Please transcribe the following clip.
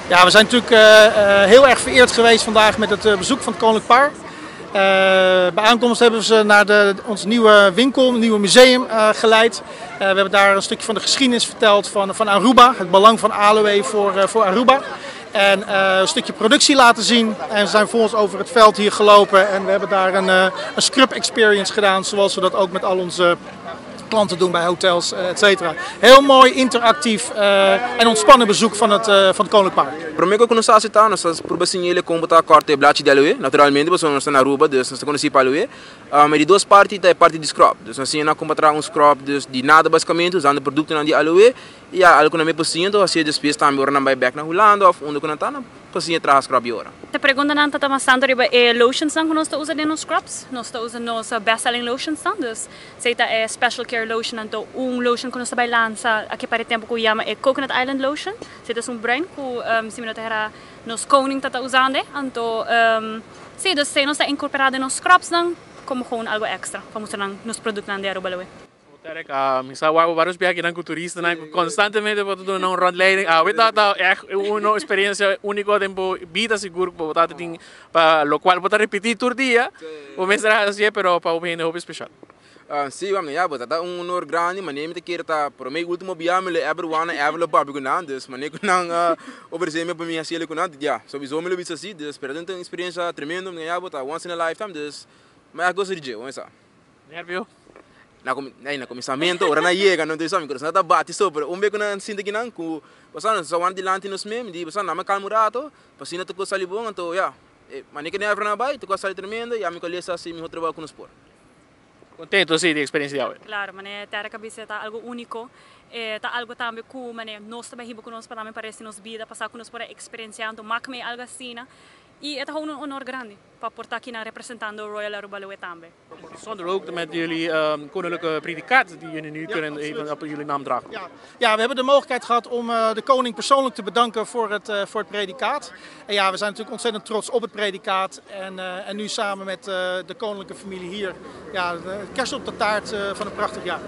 Ja, we zijn natuurlijk heel erg vereerd geweest vandaag met het bezoek van het Koninklijk Paar. Bij aankomst hebben we ze naar ons nieuwe winkel, het nieuwe museum geleid. We hebben daar een stukje van de geschiedenis verteld van Aruba, het belang van aloe voor Aruba. En een stukje productie laten zien. En ze zijn voor ons over het veld hier gelopen en we hebben daar een scrub experience gedaan, zoals we dat ook met al onze klanten doen bij hotels, et cetera. Heel mooi, interactief en ontspannen bezoek van het Koninklijk Paar. Prome cu nos a acepta, nos a purba siña con bo ta corta e blachi di aloe. Naturalmente, pasobra nos ta na Aruba, dus nos ta conoci pa aloe. E di dos parti ta e parti di scrub. Dus nos siña nan con pa traha un scrub, dus di nada basicamente, usando productonan di aloe. Y ya, algo cu nan me por siña, entonces haci despues tambe ora nan bay bek na Hulanda of unda cu nan ta, nan por siña traha scrub y ora. E preguntanan ta mas tanto riba e lotionsnan cu nos ta usa den nos scrubs. Nos ta usa nos best selling lotionsnan, dus esey ta e special care lotion, anto un lotion cu nos ta bay lansa aki pa e tempo cu yama e Coconut Island lotion. Esey ta esun bruin cu si mi no ta hera nos koning ta ta usando, anto si, dus esey nos ta incorpora den nos scrubsnan como gewoon algo extra pa mustra nan nos productonan di Aruba Aloe. Terek, mi sa wak bo varios biaha kinan ku turistanan ku konstantemente bo ta duna nan un rondleiding. Awe ta ta ègt un eksperensia úniko den bo bida sigur ku bo ta tin pa lokual bo ta ripití tur dia. Bo mester a hasié pero pa hopi hende hopi speshal. Sí, wak ya bo ta ta un honor grandi manera mi ta kere ta promé i último bia mi lo ever wak nan ever lo papia ku nan dus manera ku nan a ofresé mi pa mi hasié ku nan ya sowiso mi lo bisa sí dus pero ta un eksperensia tremendo mi ya bo ta once in a lifetime dus mi a gosa di dje bo mester sa. Nervio? Na na kuminsamentu ora nan yega nan ta mi kurason ta bati so pero un bes ku nan sinti kinan ku pasobra nos ta wanta dilanti nos mes mi di pasobra nan a kalma un rato pa asina tur kos sali bon anto ya manera ku nervionan a bai tur kos a sali tremendo i ami ku Alessa a hasi mihor trabou ku nos por. Kontento si di eksperensia di awe? Klaro, manera Terek a bisa e ta algu úniko, e ta algu tambe ku manera nos ta bai hiba ku nos pa tambe pa resti nos bida pasá ku nos por a eksperensiá anto mak mei algu asina i e ta un honor grandi pa por ta akinan representando Royal Aruba Aloe tambe. Bijzonder ook met jullie koninklijke predicaat die jullie nu kunnen even op jullie naam dragen. Ja. Ja, we hebben de mogelijkheid gehad om de koning persoonlijk te bedanken voor het predicaat. En ja, we zijn natuurlijk ontzettend trots op het predicaat. En nu samen met de koninklijke familie hier, ja, de kers op de taart van een prachtig jaar.